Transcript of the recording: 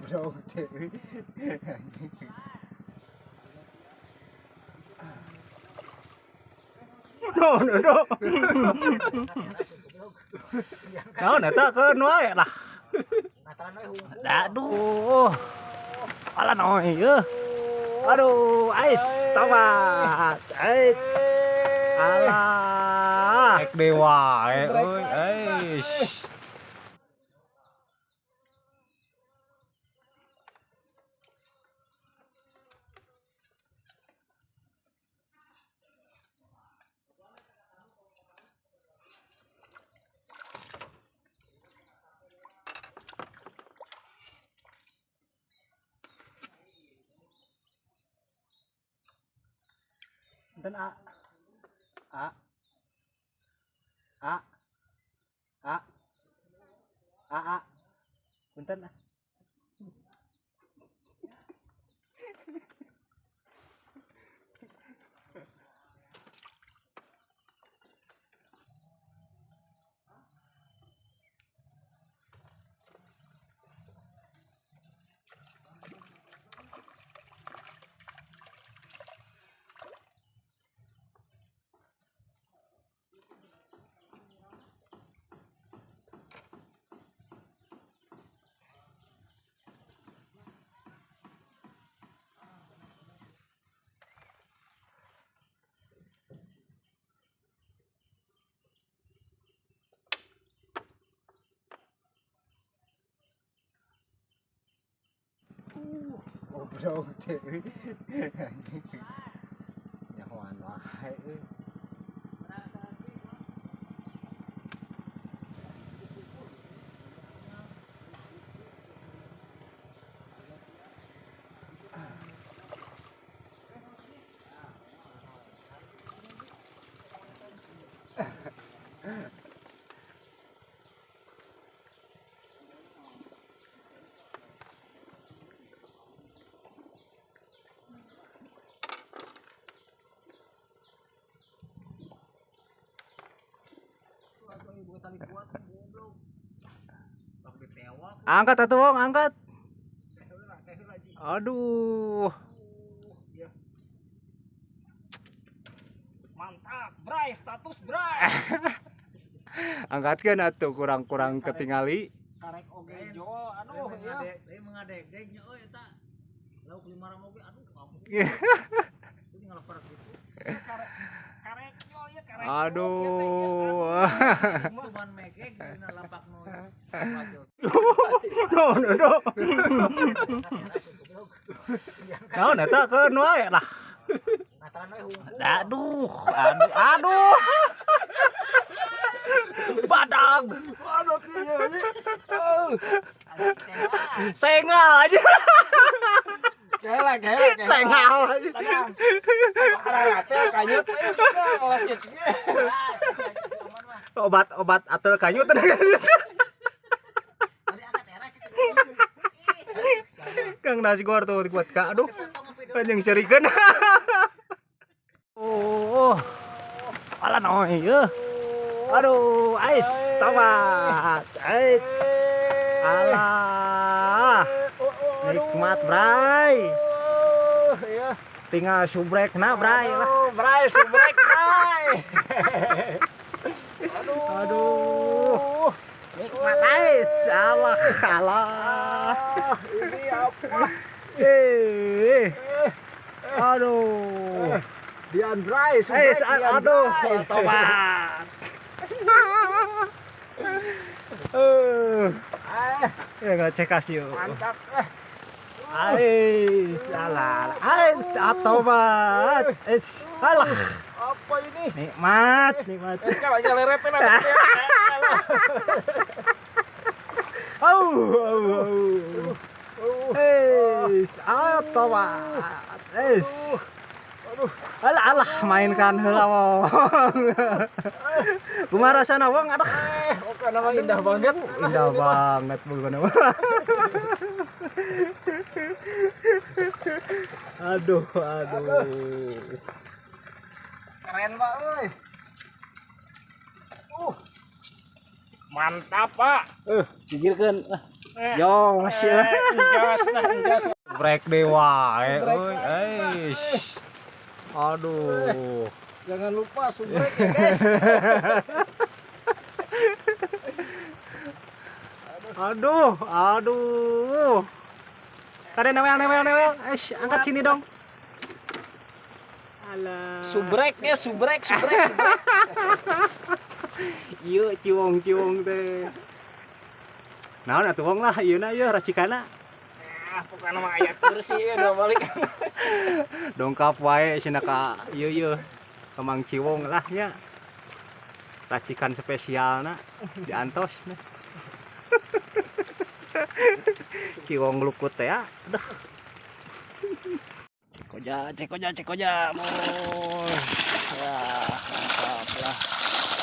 Goblok teh. Anjing. No, no, no. Naon eta keun wae lah. Aduh. Alah noy ieu. Aduh, ais tobat. Ait. Alah. Ek dewa euy, ais. Enten A. A. A. A. A A. Punten ah. Goblok teh. Anjing. Nyahoan wae euy. Angkat atuh wong, angkat. Aduh. Mantap, bray, status bray. Angkatkeun atuh kurang-kurang ketingali. Karek oge jol, aduh ya. Lain mengadeg-deg nya euy eta. Lauk lima ram oge aduh ampun. Ini ngaleper gitu. Karek jol ya, karek. Aduh. Cuman megeg dina lapak nu. No, no, no. Naon eta keun wae lah. Aduh, aduh, aduh. Badag. Aduh ieu anjing. Sengal aja. Kela, kela, kela. Sengal aja. Teh kanyut euy, geus Obat-obat atur kanyut. Kang Nasgor tuh buat kak, aduh, anjing cerikeun. Oh, alah noy ieu. Aduh, ais tobat. Ait. Alah. Nikmat, bray. Tinggal subrekna, bray lah. Bray, subrek, bray. Aduh. Aduh. Nikmat ais. Alah, alah. Ini apa? Aduh. Dian Bray, subrek, Dian. Aduh, tobat. Ya nggak cek kasih. Mantap. Ais, alah, ais, tobat. Ais, alah. Apa ini? Nikmat, nikmat. Kalau nyeleretin ada. Au, au, au. Ais, tobat. Ais. Aduh. Alah, alah, mainkan heula wong. Kumaha rasana wong? Aduh. Oke, nama indah banget. Indah banget bukan nama. Aduh, aduh. Keren, Pak euy. Mantap, Pak. Gigirkeun. Yo, masih lah. Jos lah, jos. Brek dewa, eh, Subrek euy, lagi, eish. Aduh. Jangan lupa subrek ya, guys. Aduh, aduh. Kade newel newel newel. Eish, angkat sini dong. Alah. Subrek ya, subrek, subrek, subrek. Ieu ciwong ciwong teh. Naon atuh wong lah ieu na ieu racikana. Ah, pokoknya mah aya kursi ya dua balik. Dongkap wae cenah ka ieu ieu. Ka Mang Ciwong lah nya. Racikan spesialna diantos nah. Ciwong lukut teh ya. Aduh. Cekoja, cekoja, cekoja. Mau.